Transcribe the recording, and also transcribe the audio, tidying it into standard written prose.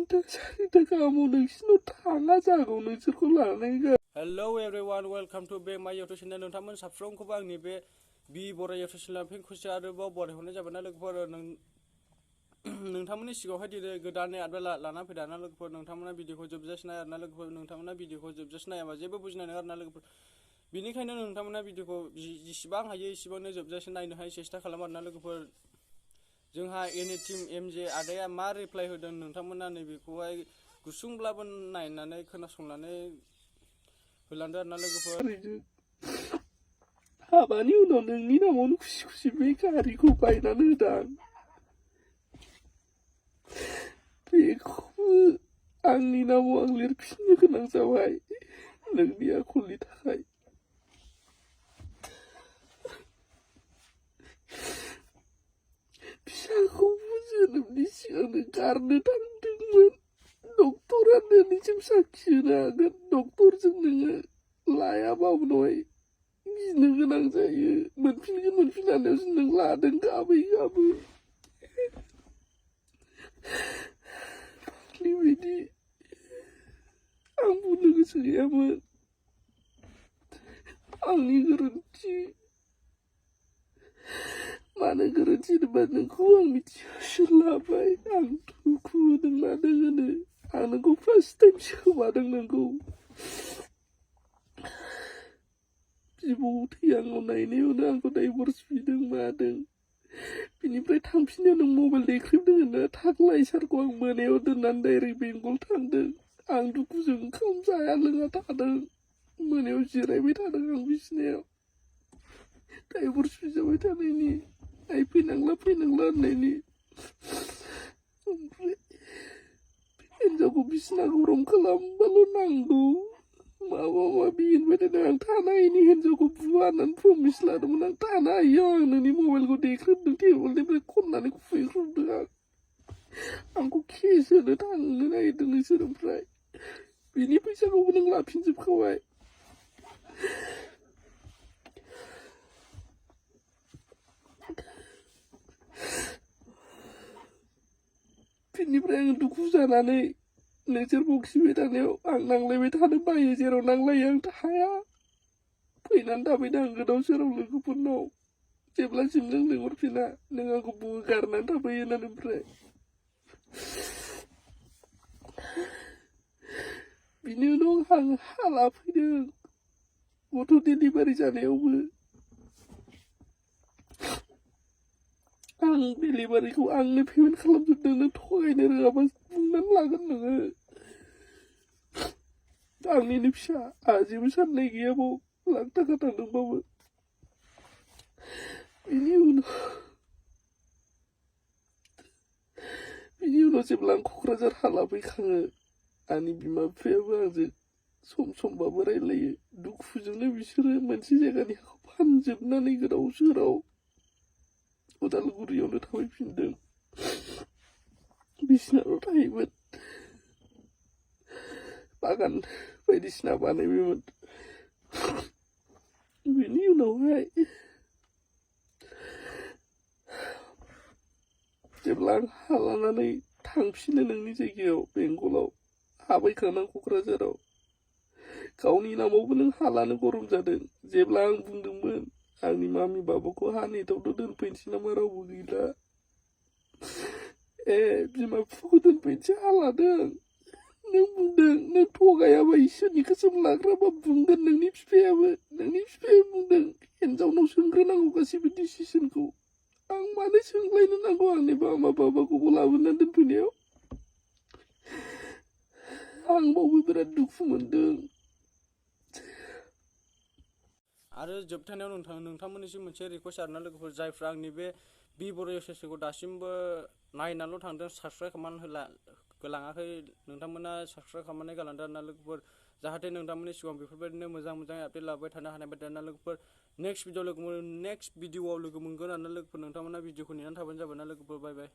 3टा गाहामाव नोंसिनाव थाङा जागौ नोंसोरखौ लानानै हेलो एवरीवन वेलकम टू बेक माय यूट्यूब चैनल नोंथांमोन साफ्रोमखौबो आंनि बे बी बर' यूट्यूब चैनल फिन खनसे आरोबाव बरायहरनाय जाबायना लोगोफोर नोंथांमोननि सिगाङावहाय दिनै गोदानै आपडेट लाना फैदों आरोना लोगोफोर नोंथांमोना भिडिअखौ जोबजासे नाय आरोना लोगोफोर नोंथांमोना भिडिअखौ जोबजासे नायाबा जेबो बुजिनाय नङा आरोना लोगोफोर बेनिखायनो नोंथांमोना भिडिअखौ जेसेबां हायो एसेबांनो जोबजासे नायनोहाय सेस्था खालाम आरोना लोगोफोर जोंहा एनि टीम एमजे आदाया मा रिप्लाय होदों नोंथांमोना नैबेखौहाय गुसुंब्लाबो नायनानै खोनासंनानै होलांदो आरोना लोगोफोर हाबानि उनाव नोंनि नामावनो खुसि खुसि बे गारिखौ बायनानै होदां बेखौबो आंनि नामाव आं लिरफिननो गोनां जाबाय नोंनि आखलनि थाखाय फिसाखौबो जोनोमनि सिगांनो गारनो थांदोंमोन डक्टरा नोंनिसिम साखि होनो हागोन डक्टरजों नोङो लायाबा उनावहाय गिनो गोनां जायो मोनफिनगोन मोनफिनानायावसो नों लादों गाबै गाबै फाग्लि बायदि आं बुंनो गोसो गैयामोन आंनि गोरोन्थि मानो गोरोन्थि होनोबा नोंखौ आं मिथियासो लाबाय आं दुखु होदों मानो होनो आं नोंखौ फार्स्ट टाइम सोमादों नोंखौ बिबौ थैआंनाव नायनायावनो आंखौ डाइभर्स बिदों मादों बिनिफ्राय थांफिननायाव नों मबाइल देख्रेबदों होनो थाख्लाय सारखौ आं मोनायाव दोननानै डाइरेक्ट बेंगल थांदों आं दुखुजों ओंखाम जाया लोङा थादों मोनायाव जिरायबाय थादों आं बिसिनायाव डाइभर्स बिजाबाय थानायनि आइ फैनांला होननायनि ओमफ्राय हिनजावखौ बिसिना गरम खालामबाल' नांगौ माबा माबि होनबाय थादों आं थानो हायिनि हिनजावखौ बुवा होननानै प्रमिस लादोंमोन आं थानो हायो आं नोंनि मबाइलखौ देख्रेबदों टेबोलनिफ्राय खननानै खुबैख्रबदों आंखौ केस होनो थांनो नागिरदों नोंसोर ओमफ्राय बिनि फैसाखौबो नों लाफिनजोबखाबाय बिनिफ्राय आं दुखु जानानै नोंसोर बखिबाय थानायाव आं नांलायबाय थानो बायो जेराव नांलायो आं हाया फैनानै थाफैदों आं गोदाव सोराव लोगोफोरनाव जेब्लासिम नों लिंहरफिना नों आंखौ गारनानै थाफैयो होननानै ओमफ्राय बिनि उनाव आं हाला फैदों गथ' डेलिभारि जानायावबो आं डेलिभारिखौ आंनो पेमेन्ट खालामजोबदों नों थगायनो रोङाबा बुंनानै लागोन नोङो आंनिनो फिसा आंहा जेबो साननाय गैयाबाव लाख थाखा थांदोंबाबो बिनि उनाव जेब्ला आं क'क्राझार हाला फैखाङो आंनि बिमा बिफायाबो आंजों सम समबाबो रायलायो दुखुजोंनो बिसोरो मोनसे जायगानि हाखौ फानजोबनानै गोदाव सोराव उदालगुरियावनो थाफैफिनदों बिसिनाल' थायोमोन बागान बायदिसिना बानायबायमोन बिनि उनावहाय जेब्ला आं हा लानानै थांफिनो नोंनि जायगायाव बेंगलाव हाबैखांना क'क्राझाराव गावनि नामावबो नों हा लानो गरम जादों जेब्ला आं बुंदोंमोन आंनि मामि बाबाखौ हा नेटावथ' दोनफैनोसै नामा रावबो गैला बिमा बिफाखौ दोनफैनोसै हा लादों नों बुंदों नों थगायाबा इसोरनि कसम लाग्राबा बुंगोन नोंनि बिफाया बुंदों हिनजावनाव सोंग्रोनांगौ गासैबो डिसिसनखौ आं मानो सोंलायनो नांगौ आंनि मामा बाबाखौबो लाबोनानै दोनफैनायाव आं बावबो बिराद दुखु मोनदों आरो जोबथानायाव नोंथांमोननिसिम मोनसे रिक्वेस्ट आरोना लोगोफोर जायफ्रा आंनि बे बी बर' चेनेलखौ दासिमबो नायनानैल' थांदों साबस्क्राइब खालामनानै होलाङाखै नोंथांमोना साबस्क्राइब खालामनानै गालांदों आरोना लोगोफोर जाहाथे नोंथांमोननि सिगाङाव बेफोरबायदिनो मोजां आपडेट लाबाय थानो हानाय बायदि आरोना लोगोफोर नेक्स्ट भिडिअआव लोगो मोनगोन आरोना लोगोफोर नोंथांमोना भिडिअखौ नेनानै थाबानो जाबाय ना लोगोफोर बाय बाय।